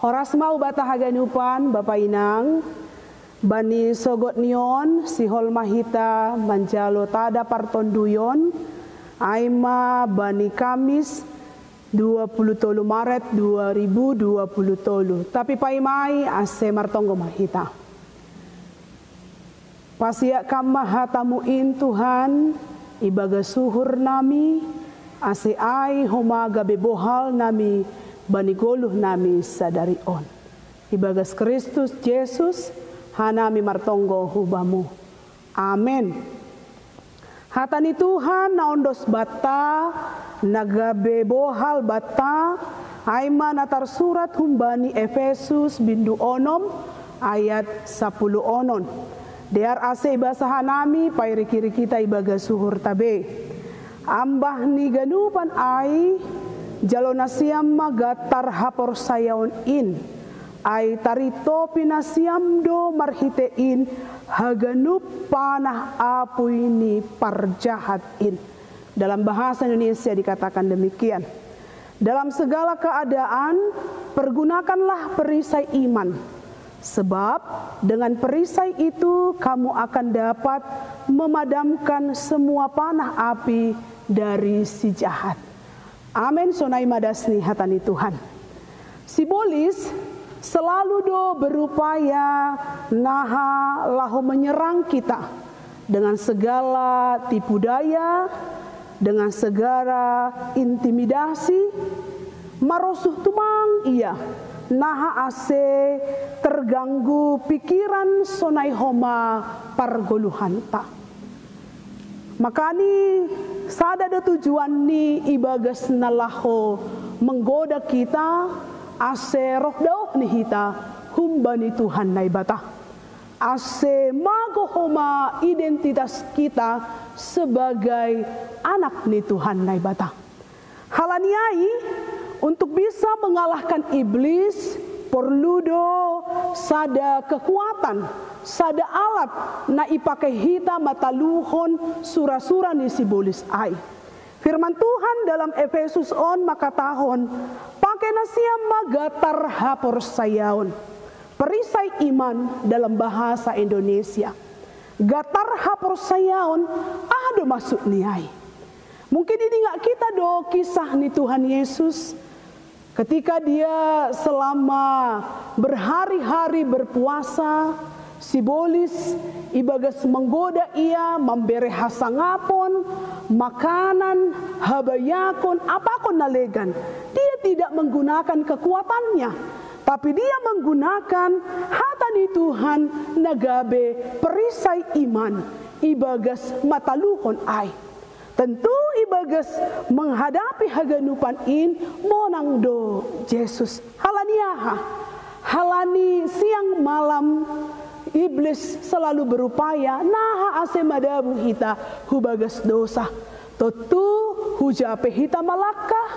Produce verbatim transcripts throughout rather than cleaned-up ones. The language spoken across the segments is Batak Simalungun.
Horas mau bata haganupan, Bapa Inang. Bani sogot ni on, sihol ma hita manjalo tada partonduyon, ai ma bani Kamis dua puluh tolu Maret dua ribu dua puluh tolu. Tapi paima i ase martonggo ma hita. Pasiak Kam ma hatamu in, Tuhan, ibagas uhur nami, ase ai homa gabe bohal nami bani goluh nami sadari on. Ibagas Kristus Jesus, hanami martonggo hu Bamu. Amen. Hata ni Tuhan na ondos banta, na gabe bohal banta, ai ma na tarsurat humbani Efesus bindu onom ayat sapuluh onom. Dear ase ibasa hanami pairikiriki hita ibagas uhurta be. Ambah ni ganupan ai, jalo nasiam ma gantar haporsayaon in. Ai tarintopi nasiam do marhite in haganup panah apuy ni parjahat in. Dalam bahasa Indonesia dikatakan demikian. Dalam segala keadaan, pergunakanlah perisai iman. Sebab dengan perisai itu kamu akan dapat memadamkan semua panah api dari si jahat. Amen. Sonai ma das ni hata ni Tuhan. Sibolis selalu do berupaya naha laho menyerang kita dengan segala tipu daya, dengan segala intimidasi, marosuh tumang ia, naha ase terganggu pikiran sonai homa pargoluhanta. Makani sada do tujuan ni ibagas na laho menggoda kita, ase roh daoh ni hita humbani Tuhan Naibata. Ase mago homa identitas kita sebagai anak ni Tuhan Naibata. Halani ai, untuk bisa mengalahkan iblis, porlu do sada kekuatan, sada alat na ipake hita mataluhon sura-sura ni sibolis ai. Firman Tuhan dalam Efesus on mangkatahon, pake nasiam ma gantar haporsayaon. Perisai iman dalam bahasa Indonesia. Gantar haporsayaon, aha do maksud ni ai? Mungkin idingak kita do kisah ni Tuhan Yesus. Ketika Dia selama berhari-hari berpuasa, sibolis ibagas menggoda Ia, mambere hasangapon, makanan, habayakon, apakon na legan. Dia tidak menggunakan kekuatannya, tapi Dia menggunakan hata ni Tuhan na gabe perisai iman ibagas mataluhon ai. Tentu ibagas menghadapi haganupan in monang do Jesus. Halani aha? Halani siang malam iblis selalu berupaya naha ase madabu hita hu bagas dosa. Tontu huja pe hita malangkah,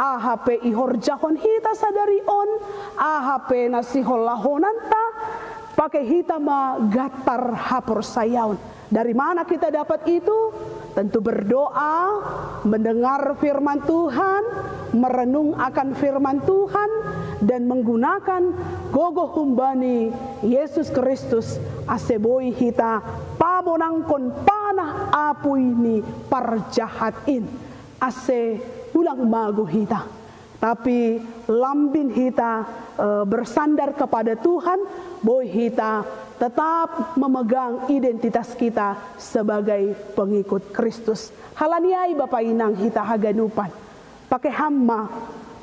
aha pe ihorjahon hita sadari on, aha pe na siholahonanta, pake hita ma gantar haporsayaon. Dari mana kita dapat itu? Tentu berdoa, mendengar firman Tuhan, merenung akan firman Tuhan, dan menggunakan gogoh humbani Yesus Kristus ase boi hita pamonangkon panah apuy ni parjahat in. Ase ulang mago hita. Tapi lambin hita, eh, bersandar kepada Tuhan, boi hita tetap memegang identitas kita sebagai pengikut Kristus. Halani ai Bapa Inang hita haganupan. Pake ham ma,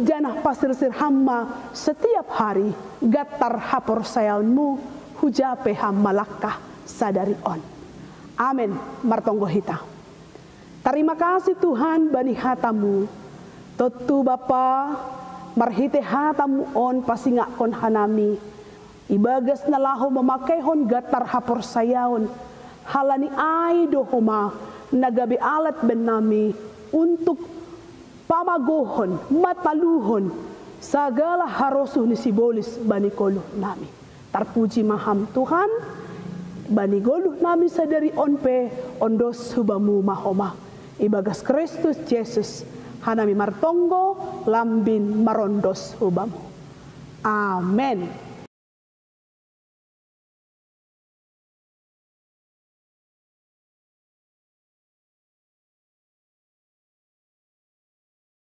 janah pasirsir ham ma setiap hari gantar haporsayaonmu huja pe ham malangkah sadari on. Amen. Martonggo hita. Tarima kasih Tuhan bani hata-Mu. Tontu Bapa, marhite hata-Mu on pasingakkon hanami ibagas na laho mamakeihon gantar haporsayaon, halani ai do homa na gabe alat bennami untuk pamagohon, mataluhon sagala harosuh ni sibolis bani goluh nami. Tarpuji ma Ham Tuhan, bani goluh nami sadari on pe ondos hu Bamu ma homa. Ibagas Kristus Jesus, hanami martonggo lambin marondos hu Bamu. Amen.